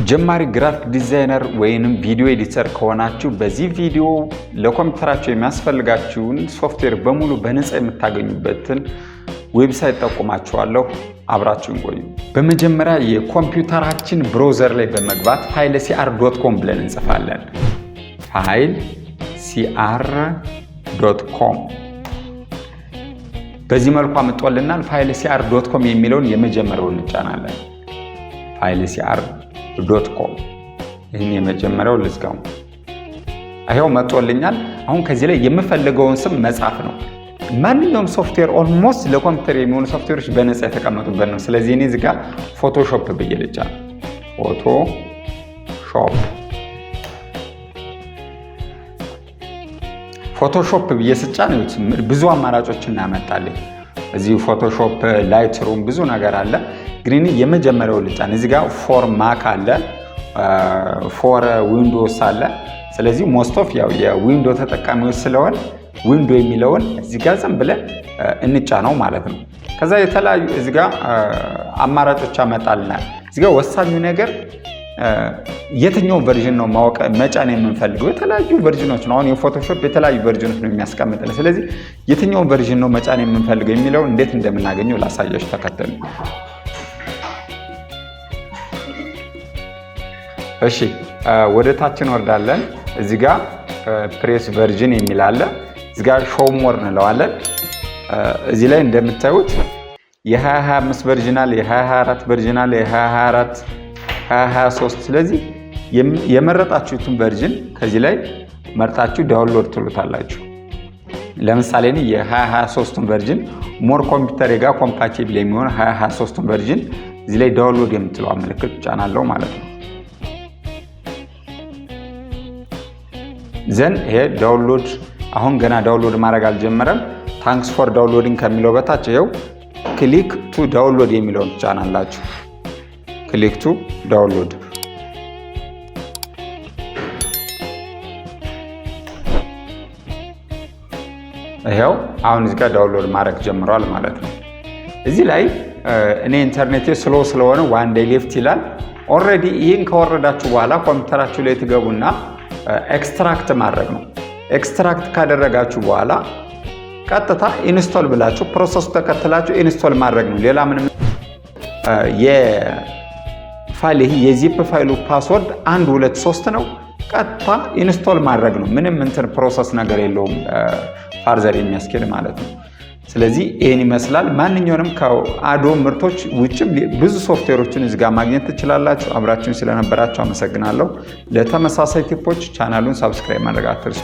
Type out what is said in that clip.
ጀማሪ graphic designer ወይንም video editor ከሆናችሁ በዚህ ቪዲዮ ለኮምፒውተራችሁ የሚያስፈልጋችሁን ሶፍትዌር በሙሉ በነፃ የምታገኙበትን website ጠቁማችኋለሁ። አብራችሁን ቆዩ። በመጀመሪያ የኮምፒውተራችን browser ላይ በመግባት filecr.com ብለን እንጽፋለን። filecr.com በዚህ መልኩ አምጦልናል። filecr.com የሚለውን የመጀመሪያውን እንጫናለን። filecr.com ይህን የመጀመሪያው ልዝጋው። ይኸው መጦልኛል። አሁን ከዚህ ላይ የምፈልገውን ስም መጻፍ ነው። ማንኛውም ሶፍትዌር፣ almost ለኮምፒውተር የሚሆኑ ሶፍትዌሮች በነፃ የተቀመጡበት ነው። ስለዚህ እኔ እዚህ ጋር Photoshop ብዬ ልጫን። Photoshop ብዬ ስጫን ብዙ አማራጮች እናመጣልኝ። እዚህ Photoshop፣ Lightroom ብዙ ነገር አለ። ግን እኔ የመጀመሪያው ልጫን። እዚህ ጋር for Mac አለ፣ for Windows አለ። ስለዚህ most of ያው የ Window ተጠቃሚዎች ስለሆን Window የሚለውን እዚህ ጋር ዝም ብለን እንጫነው ማለት ነው። ከዛ የተለያዩ እዚህ ጋር አማራጮች ያመጣልናል። እዚህ ጋር ወሳኙ ነገር የትኛው version ነው ማወቅ መጫን የምንፈልገው። የተለያዩ version ኖች ነው። አሁን የ Photoshop የተለያዩ version ኖች ነው የሚያስቀምጥልን። ስለዚህ የትኛውን version ነው መጫን የምንፈልገው የሚለው እንዴት እንደምናገኘው ላሳያችሁ፣ ተከተሉ። እሺ፣ ወደ ታች እንወርዳለን። እዚህ ጋር press version የሚል አለ። እዚህ ጋር show more እንለዋለን። እዚህ ላይ እንደምታዩት የ2025 version አለ፣ የ2024 version አለ፣ የ2024፣ 2023። ስለዚህ የመረጣችሁትን version ከዚህ ላይ መርጣችሁ download ትሉታላችሁ። ለምሳሌ እኔ የ2023ቱን version more ኮምፒውተር ጋር compatible የሚሆን 2023ቱን version እዚህ ላይ download የምትለዋ ምልክት ጫናለው ማለት ነው። Then ይሄ download አሁን ገና download ማድረግ አልጀመረም። "Thanks for downloading" ከሚለው በታች ይኸው "click to download" የሚለውን ትጫናላችሁ። Click to download። ይኸው አሁን እዚህ ጋር download ማድረግ ጀምሯል ማለት ነው። እዚህ ላይ እኔ ኢንተርኔቴ slow ስለሆነ "one day left" ይላል። Already ይህን ከወረዳችሁ በኋላ ኮምፒውተራችሁ ላይ ትገቡና extract ማድረግ ነው። Extract ካደረጋችሁ በኋላ ቀጥታ install ብላችሁ process ኡ ተከትላችሁ install ማድረግ ነው። ሌላ ምንም የፋይል ይሄ የ zip ፋይሉ password 123 ነው። ቀጥታ install ማድረግ ነው። ምንም እንትን process ነገር የለውም further የሚያስኬድ ማለት ነው። ስለዚህ ይህን ይመስላል። ማንኛውንም ከ Adobe ምርቶች ውጭም ብዙ ሶፍትዌሮችን እዚህ ጋር ማግኘት ትችላላችሁ። አብራችሁን ስለነበራችሁ አመሰግናለሁ። ለተመሳሳይ tip ኦች ቻናሉን subscribe ማድረግ አትርሱ።